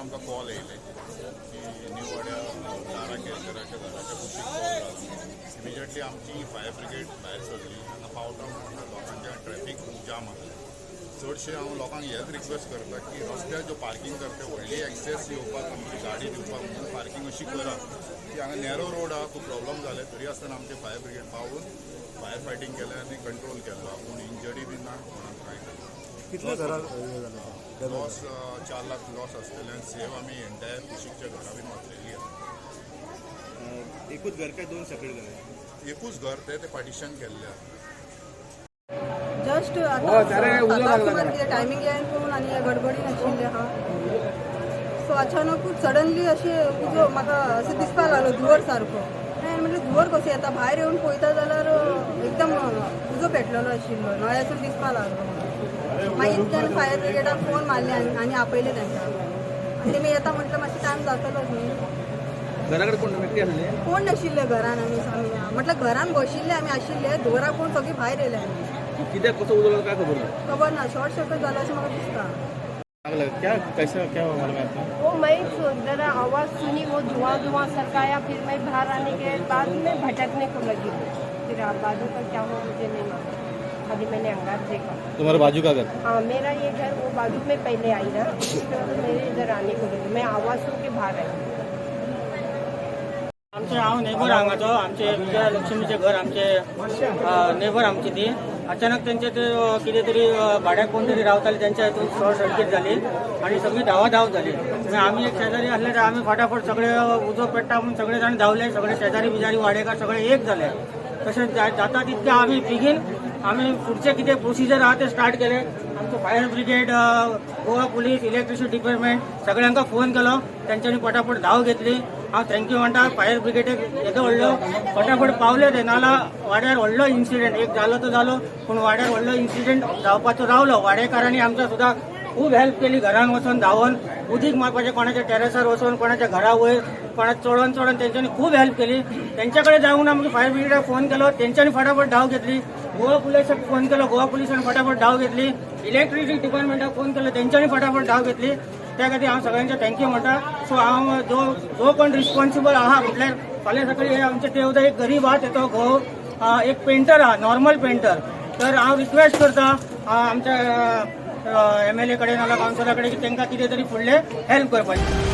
आमकां कॉल येयले की न्यू वाड्या लारा केरकराच्या घराच्या कुशीक कॉल. इमिजिएटली आमची फायर ब्रिगेड भायर सरली. हांगा पावता म्हणटा लोकांच्या ट्रॅफीक खूब जाम आसलें. चडशें हांव लोकांक हेच रिक्वेस्ट करता की रस्त्यार ज्यो पार्कींग करता, व्हडली एक्सेस येवपाक, आमची गाडी दिवपाक म्हणून पार्कींग अशी करा की हांगा नॅरो रोड आहा. खूब प्रॉब्लम जाले, तरी आसतना आमचे फायर ब्रिगेड पावून फायर फायटींग केलें आनी कंट्रोल केल्लो. पूण इंजरी बी ना कोणाक कांय ना. कितले घरां हे जालें? लॉस 4 लाख लॉस आसतले आनी सेव आमी एंटायर कुशीकच्या घरां बीन वाचलेली आसा. एकूच घर काय दोन सेपरेट घर? एकूच घर तें, तें पार्टिशन केल्लें आसा. जस्ट आतां 7 सुमार कितें टायमींग येवन पळोवन आनी हे गडबडीन आशिल्लें आहा. सो अचानकूच सडनली अशें उजो म्हाका अशें दिसपाक लागलो धुंवर सारको. हांवें म्हटलें, धुंवर कसो येता? भायर येवन पळयता जाल्यार एकदम उजो पेटलेलो आशिल्लो, नळ्यासून दिसपाक लागलो. मागीर इतल्यान फायर ब्रिगेडाक फोन मारले आनी आनी आपयले तांकां आनी तेमी येता म्हटलं मातशें टायम जातलोच न्ही. घराकडे कोण व्यक्ती आसले? कोण नाशिल्ले घरान. आमी आमी म्हटलं घरान बशिल्ले आमी आशिल्ले, धुंवराक कोण सगळीं भायर येयले आमी. कित्याक कसो उजो लागलो काय खबर ना? खबर ना. शॉर्ट सर्किट जालो अशें म्हाका दिसता. आग लगा क्या, कैसा, क्या हुआ मालूम है आपको? वो मैं जरा आवाज़ सुनी, वो धुआं धुआं सरकाया. फिर मैं बाहर आने के बाद में भटकने को लगी. फिर आप बाजू का क्या हुआ मुझे नहीं मालूम, खाली मैंने अंगार देखा. तुम्हारे बाजू का घर? हाँ, मेरा ये घर वो बाजू में पहले आई ना, उसके बाद मेरे इधर आने को लगी. मैं आवाज़ सुन के बाहर आई. आमचे हांव नेबर हांगाचो. आमचे विजया लक्ष्मीचें घर आमचे नेबर आमची ती. अचानक तेंचे ते कितें तरी भाड्याक कोण तरी रावताले, तेंच्या हितून शॉर्ट सर्कीट जाली आणि सगळी धांवाधांव जाली. मागीर आमी एक शेजारी आसले तर आमी फटाफट सगळे उजो पेट्टा म्हणून सगळे जाण धांवले. सगळे शेजारी बिजारी वाडेकार सगळे एक जाले. तशेंच जाता तितके आमी बेगीन आमी फुडचे कितें प्रोसिजर आहा ते स्टार्ट केले. आमचो fire brigade, Goa police, electricity department सगळ्यांका फोन केलो. तेंच्यांनी पटापट धांव घेतली. हांव thank you म्हणटा फायर ब्रिगेडेक. येदो व्हडलो फटाफट पावले ते, नाल्यार वाड्यार व्हडलो इन्सिडेंट एक जालो तो जालो, पूण वाड्यार व्हडलो इन्सिडेंट जावपाचो रावलो. वाडेकारांनी आमच्या सुद्दां खूब हेल्प केली. घरान वचून धांवन उदीक मारपाचें, कोणाच्या टेरेसार वचून, कोणाच्या घरा वयर, कोणा चडोन चडोन तेंच्यांनी खूब हेल्प केली. तेंच्या कडेन जावन आमकां फायर ब्रिगेडाक फोन केलो, तेंच्यांनी फटाफट धांव घेतली. गोवा पुलिसाक फोन केलो, गोवा पुलिसान फटाफट धांव घेतली. इलेक्ट्रिसिटी डिपार्टमेंटाक फोन केलो, तेंच्यांनी फटाफट धांव घेतली. त्या खातीर हांव सगळ्यांचे thank you म्हणटा. सो हांव जो जो कोण रिस्पॉन्सिबल आहा, म्हटल्यार फाल्यां सकाळी हे आमचे ते एक गरीब आहा, तेचो घोव एक पेंटर आहा, नॉर्मल पेंटर. तर हांव रिक्वेस्ट करता आमच्या एमएलए कडेन नाल्यार कावन्सिलरा कडेन की तांकां कितें तरी फुडलें हेल्प करपाचें.